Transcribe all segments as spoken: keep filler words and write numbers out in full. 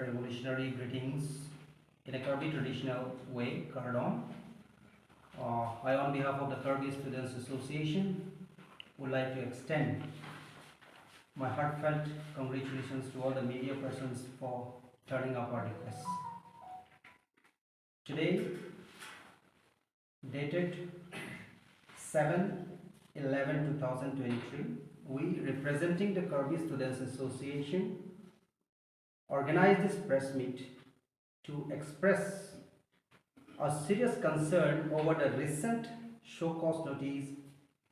Revolutionary greetings in a Karbi traditional way, Kardom. Uh, I, on behalf of the Karbi Students Association, would like to extend my heartfelt congratulations to all the media persons for turning up our requests. Today, dated seven eleven two thousand twenty-three, we, representing the Karbi Students Association, organize this press meet to express a serious concern over the recent show cause notice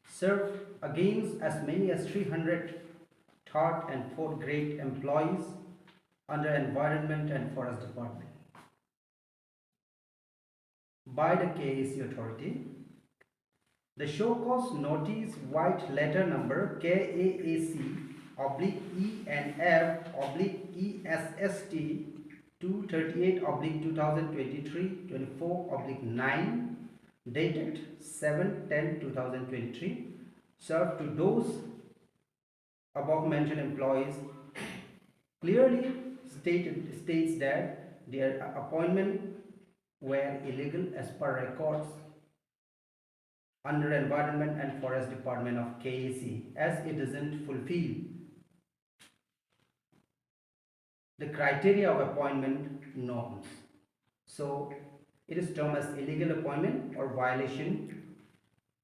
served against as many as three hundred third and fourth grade employees under Environment and Forest Department by the K A A C authority. The show cause notice, white letter number K A A C oblique E N F oblique E S S T two thirty-eight oblique two thousand twenty-three twenty-four oblique nine, dated seven ten two thousand twenty-three, served to those above mentioned employees clearly stated, states that their appointment were illegal as per records under Environment and Forest Department of K A A C, as it doesn't fulfill the criteria of appointment norms. So, it is termed as illegal appointment or violation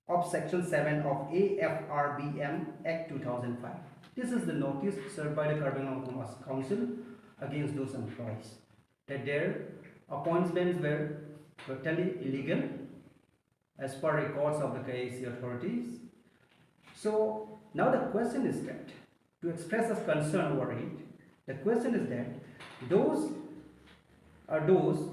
of Section seven of A F R B M Act two thousand five. This is the notice served by the Karbi Anglong Autonomous Council against those employees, that their appointments were totally illegal as per records of the K A A C authorities. So now the question is that, to express a concern over it, the question is that those are those,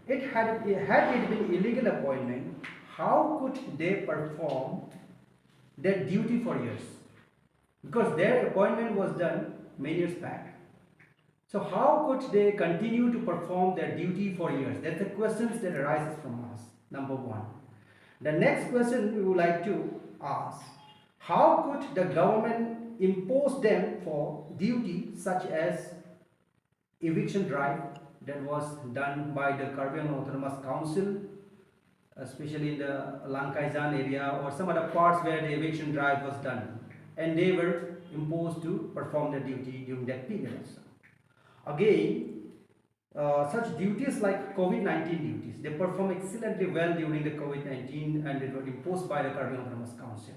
it had, had it been illegal appointment, how could they perform their duty for years? Because their appointment was done many years back. So how could they continue to perform their duty for years? That's the questions that arises from us, number one. The next question we would like to ask, how could the government impose them for duty such as eviction drive that was done by the Karbi Anglong Autonomous Council, especially in the Langkaijan area or some other parts where the eviction drive was done, and they were imposed to perform their duty during that period also. Again, uh, such duties like COVID nineteen duties, they perform excellently well during the COVID nineteen and it was imposed by the Karbi Anglong Autonomous Council.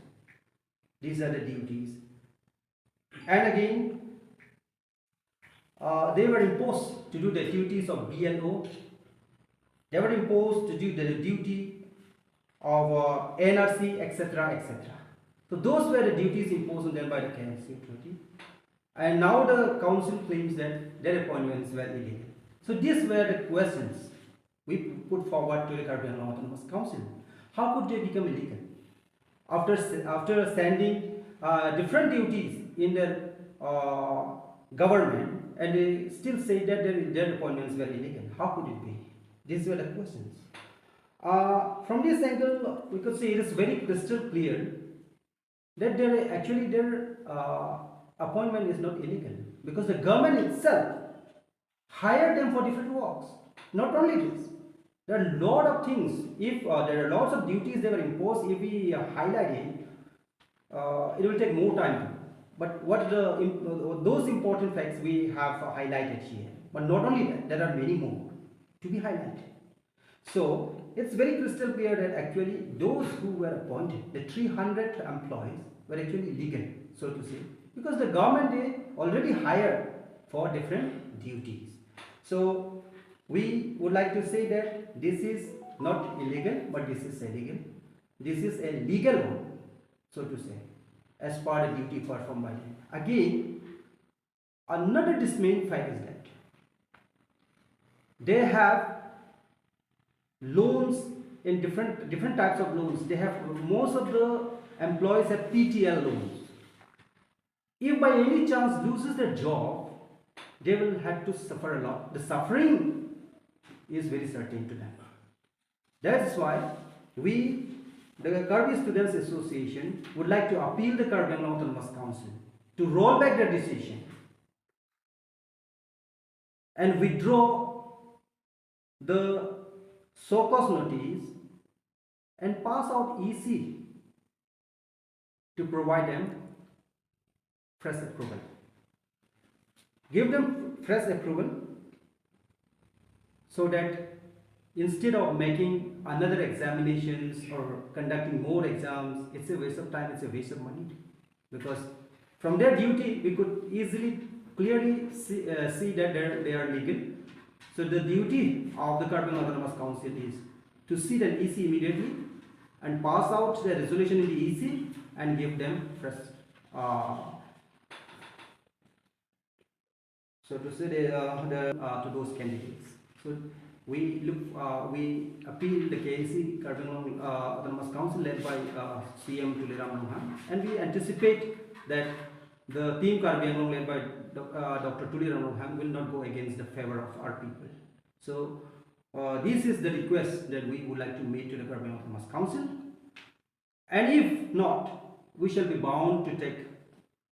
These are the duties. And again, uh, they were imposed to do the duties of B L O. They were imposed to do the duty of, uh, N R C, et cetera, et cetera. So those were the duties imposed on them by the K A A C authority. And now the council claims that their appointments were illegal. So these were the questions we put forward to the Karbi Anglong Autonomous Council. How could they become illegal? After, s- after sending, uh, different duties in the, uh, government, and they still say that their, their appointments were illegal. How could it be? These were the questions. Uh, from this angle, we could say it is very crystal clear that their, actually their, uh, appointment is not illegal, because the government itself hired them for different works. Not only this, there are a lot of things. If, uh, there are lots of duties that were imposed, if we, uh, highlight it, uh, it will take more time. But what the im- uh, those important facts we have highlighted here. But not only that, there are many more to be highlighted. So it's very crystal clear that actually those who were appointed, the three hundred employees, were actually legal, so to say, because the government, they already hired for different duties. So we would like to say that this is not illegal, but this is illegal. This is a legal one, so to say, as per the duty performed by them. Again, another dismaying fact is that they have loans in different, different types of loans. They have, most of the employees have P T L loans. If by any chance loses their job, they will have to suffer a lot. The suffering is very certain to them. That is why we, the Karbi Students Association, would like to appeal the Karbi Anglong Autonomous Council to roll back the decision. and withdraw the show cause notice and pass out E C to provide them fresh approval. Give them fresh approval so that instead of making another examinations or conducting more exams, it's a waste of time, it's a waste of money. Because from their duty, we could easily, clearly see, uh, see that they're, they are legal. So the duty of the Karbi Anglong Autonomous Council is to sit an E C immediately and pass out the resolution in the E C and give them fresh. Uh, so to say the, uh, the uh, to those candidates. So we look, uh, we appeal the K A C, Karbi Anglong uh, Autonomous Council, led by uh, C M Tuliram Ronghang, and we anticipate that the team Karbi Anglong led by Doc- uh, Doctor Tuliram Ronghang will not go against the favor of our people. So uh, this is the request that we would like to make to the Karbi Anglong Autonomous Council. And if not, we shall be bound to take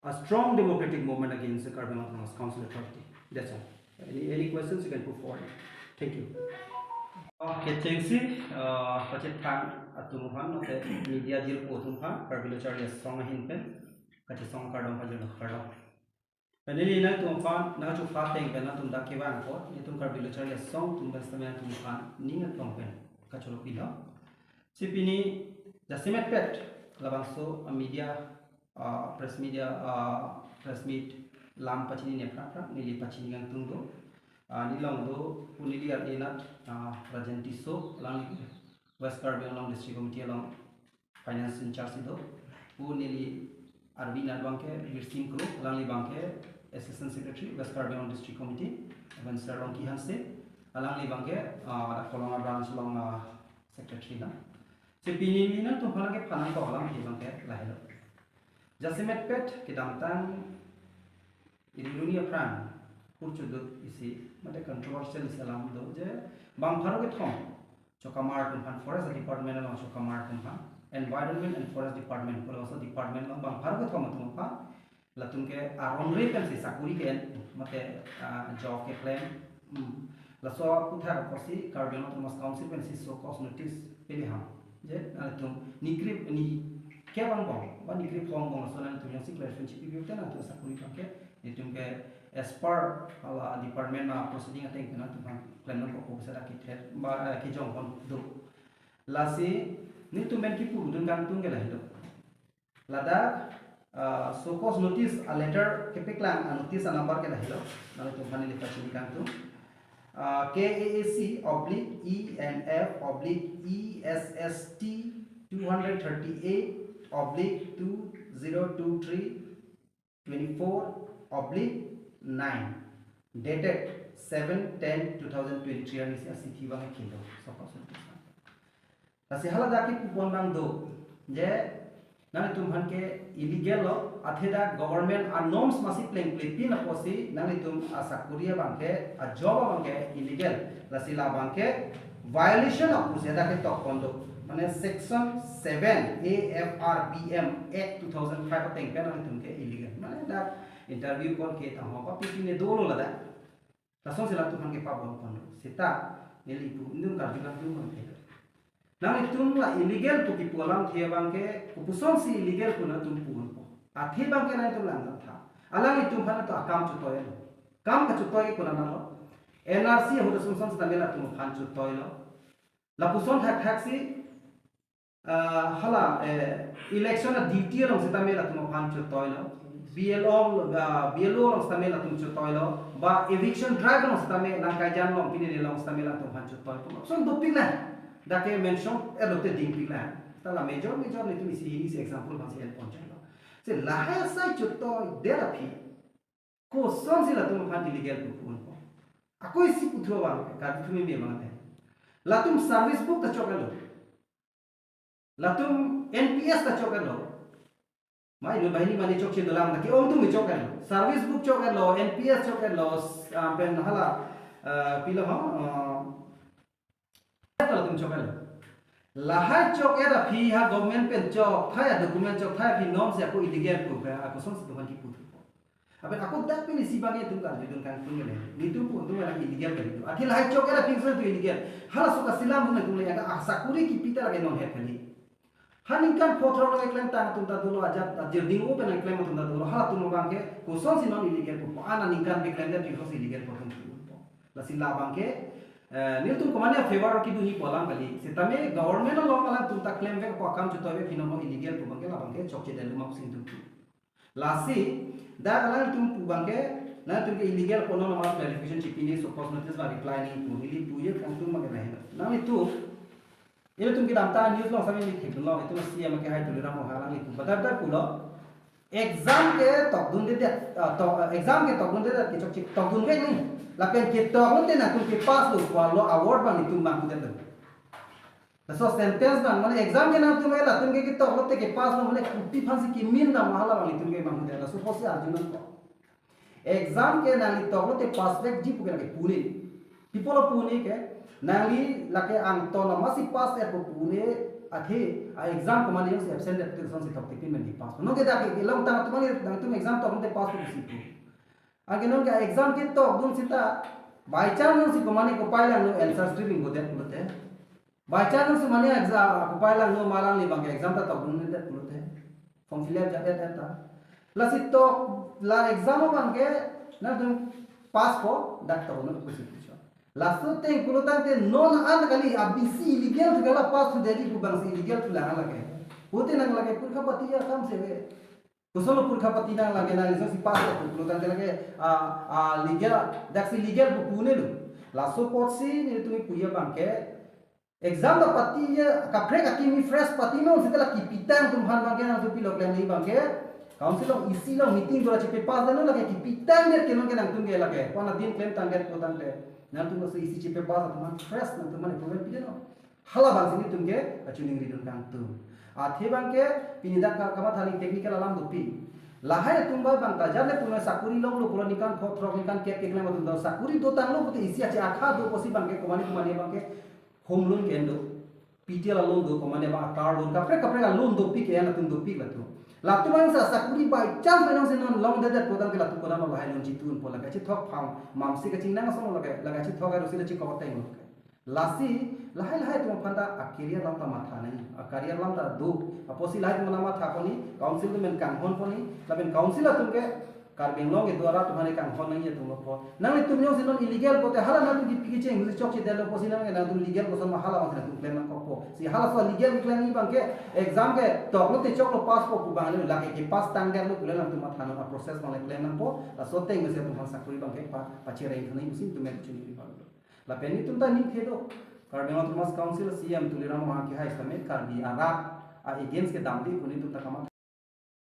a strong democratic movement against the Karbi Anglong Autonomous Council authority. That's all. Any, any questions you can put forward. Thank you. Okay, thank you. Uh, pachethang atum aphan, okay, media jirpo atum aphan, Karbi Lo Charli Asong ahin pen kachesong akardom pajirlo, kardom. Pen neli nangtum aphan nangchupha ateng pen nangtum dak kevang apot, nelitum Karbi Lo Charli Asong atum pen sitame nangtum aphan ning aklong pen kacholo pilo. Si pini jasemet pet labangso a media, uh, press media, uh, press meet lam pachinine aphrang aphrang neli pachini kangtung do. Uh, neli along do pu neli arni nat, uh, Rajen Tisso, alangli West Karbi Anglong District Committee along finance in charge si do. Pu neli arvi nat abangke Birsing Kro, alangli abangke Assistant Secretary, West Karbi Anglong District Committee, Evan Sir Rongki Hanse, alangli abangke, ah, Kolonga branch along, ah, secretary na. Si pini neli nangtum aphan kephanang ko alam abangke lahelo. Jasemet pet kedamtang iri arni aphrang kurchuduk isi, mate controversial isi alam do je bang pharo kethom chokamar atum aphan, Forest Department along chokamar atum aphan, Environment and Forest Department, pu labangso department along bang pharo kethom atum aphan, latum ke aron re pensi sakuri ke-en, mate, ah, job keklem. Hmm. Laso aputhak apotsi Karbi Anglong Autonomous Council pensi show cause notice pele ham. Je, ah, latum nikri, ni kevang angbong, ba nikri phong angbong, laso nangtum jongsi clarification chipi pi te nangtum sakuri abangke, nelitum ke as per hala department a proceeding ateng pen nangtum aphan klem nangkok ko bisa dak kether, ba, eh, kejong pon do. Lasi nelitum pen kipu dun kangtung ke lahelo. Ladak, uh, show cause notice a letter kepeklang a notice a number ke lahelo. Nangtum aphan neli pachini kangtung. Uh, K A A C oblique E N F oblique E S S T two hundred thirty-eight oblique two zero two three twenty-four oblique nine, dated seven ten two thousand twenty-three arni si a chithi abang kelo, show cause notice. Lasi hala dak kipu pon abang do, je nanglitum aphan ke illegal lo, athe dak government a norms masi plengple pin apotsi nanglitum a sakuri abangke, a job abangke illegal. Lasi labangke violation of pusi dak ketok pon do. Mane section seven A F R B M Act two thousand five ateng pen nanglitum ke illegal. Mane dak interview call ke tangho papi pine dolo ladak. Lasonsi latum aphan kepabon pon do. Seta neli pu nelitum karju kangtung pon thek. Nanglitum la illegal pu kipu alamthe abangke, kopusonsi illegal pu nangtum pu unpo. Athe abangke nangtum lang tha. Alanglitum aphan to akam chotoi lo. Kam kachotoi ke konat lo. N R C ahut asonson sitame latum aphan chotoi lo. Lapuson thakthak si, ah, hala, eh, election a duty along sitame latum aphan chotoi lo. B L O, ah, B L O along sitame latum chotoi lo. Ba eviction drive along sitame, Langkaijan along, pine along sitame latum aphan chotoi lo. Lapuson dopik lo. Dak ke mention, eh, lote dingpik lo. Ta la major, major nelitum isi, isi example abangsi en pon chai lo. Si lahai asai chotoi det aphi, kosonsi latum aphan illegal pu pu unpo. Ako isi puthu abang, karbi thume me abang te. Latum service book ta chok-et lo. Latum N P S ta chok-et lo. Mai no bahini mani chokche dolang ta ke-ong atum chok-et lo. Service book chok-et lo, N P S chok-et lo, ah, pen hala, ah, pilo ho, ah, ta latum chok-et lo. Lahai chok-et aphi ha government pen chokthai a document chokthai aphi norms ya ko illegal pu pen, ah, kosonsi latum aphan kipu thupo. Lapen ako dak pini si bang itum karjudun kangtung le. Nelitum pu tum illegal kali. Akhir lahai chok ya la pinso tu illegal. Halaso kasilam nelitum le ya ka sakuri kipi ta lake non het kali. Ha ningkan pho throk le klem tang atum ta dolo, ajat ajir ding-o pen klem atum ta dolo. Halatum abang ke kosonsi non illegal pu. Ana ningkan pi klem ta pinso illegal pu atum pu. Lasi labang ke, eh, nelitum komane favor kedun ni pu alam kali. Sitame government along alangtum ta klemvek pu akam chutoi vek pino non illegal pu abang ke labang ke chokche delu mak sing tum. Lasi, dak alangtum pu abang ke, nangtum ke illegal pu non amat clarification chipi ni, suppose notice ba reply ni pu, neli pu ye kangtung ma ke lahin. Nanglitum, ilitum kedamtang news along sami ni thek lo, itum C M ke hai Tuliram Ronghang alanglitum. Badar badar pulo, exam ke tokdundedet, ah, tok, ah, exam ke tokdundedet ke chokche tokdunvek ni. Lapen ketoklote nangtum ke pass lo, kualo award abang itum abang kudet lo. Laso sentence abang, mane exam ke nangtum ke latum ke ketoklote ke pass lo, mane kopi aphansi kemin dam hala abang itum ke abang kudet. Laso pusi arjudun ko. Exam ke nangli toklote pass vekji pu ke lake pu ne. Pi pulo pu ne ke, nangli lake angton amatsi pass-et pu pu ne, athe a exam komane jongsi absent-et pu kosonsi toktipin pen di pass. Non ke dak kelong tang atum nangtum exam toklote pass pusi pu. Anke non ke exam ketokdun sita, by chance jongsi komane kopai langno answer script ingbodet pulote. By chance jongsi mane exam kopai langno ma alangli abang ke exam ta tokdundedet pulote. Form fill up jadet ta. Lasi tok la exam abang ke nangtum pass ko dak tokdun pusi pu chot. Laso ateng pulo tangte non an kali, a B C illegal thu kala pass thu deri pu abangsi illegal thu lang lake. Pute nang lake purkha pati akam si ave. Koson lo purkha pati nang lake, nang jongsi pass pu pulo tangte lake, ah, ah, legal, daksi legal pu pu ne lo. Laso apotsi nelitum pu ye abang ke, exam ta pati ye, kaprek akimi fresh pati non sita la kipi tang atum aphan abang ke nangtum pilo klem ni abang ke, council along E C along meeting dora chepe pass dano lake kipi tangdet ke non ke nangtum ke lake. Kona din klem tangdet pu tangte. Nangtum laso E C chepe pass atum aphan fresh nangtum aphan approval pidet no. Hala abangsi nelitum ke kachiningridun kangtung. Athe abang ke pini dak ka-, kamatha ni technical alam dopik. Lahai atum abang ta ajat le pulo sakuri longlo pulo ningkan pho throk ningkan kep keklem atum ta sakuri dotanglo pute isi ache akha do pusi abang ke komane komane abang ke home loan ke-en do. P T L a loan do, komane abang a car loan, kaprek kaprek a loan dopik ke-en atum dopik latum. Latum abang sa sakuri by chance abang si non longdedet pu tangte latum kodan lo lahai loan chitun pu lake chethok phang mamsi kachingnang ason lo lake, lake chethok arusi le chikok teng lo lake. Lasi, lahai lahai atum aphan ta a career alam ta matha nangji, a career alam ta do, apotsi lahai atum aphan matha pon ni, council atum pen kanghon pon ni, lapen council atum ke, Karbi Anglong kedo arat atum aphan kanghon nangji atum lo pho. Nanglitum jongsi non illegal pute hala nangtum kipi kecheng, si chokche detlo pusi nang, nangtum legal koson ma hala abangsi nangtum klem nangkok pho. Si halaso legal keklem ni abang ke, exam ketoklote choklo pass po pu abang le, lake ke pass tangdetlo pu le nangtum matha non a process abang le klem nangpo, laso ateng mesi atum aphan sakuri abang ke pa, pachereng thunai pusi nelitum mek chini di palu. Lapen nelitum ta ningke do. Karbi Anglong Autonomous Council C M Tuliram Ronghang kehai sitame Karbi arat a against ke damde pu nelitum ta kamatha.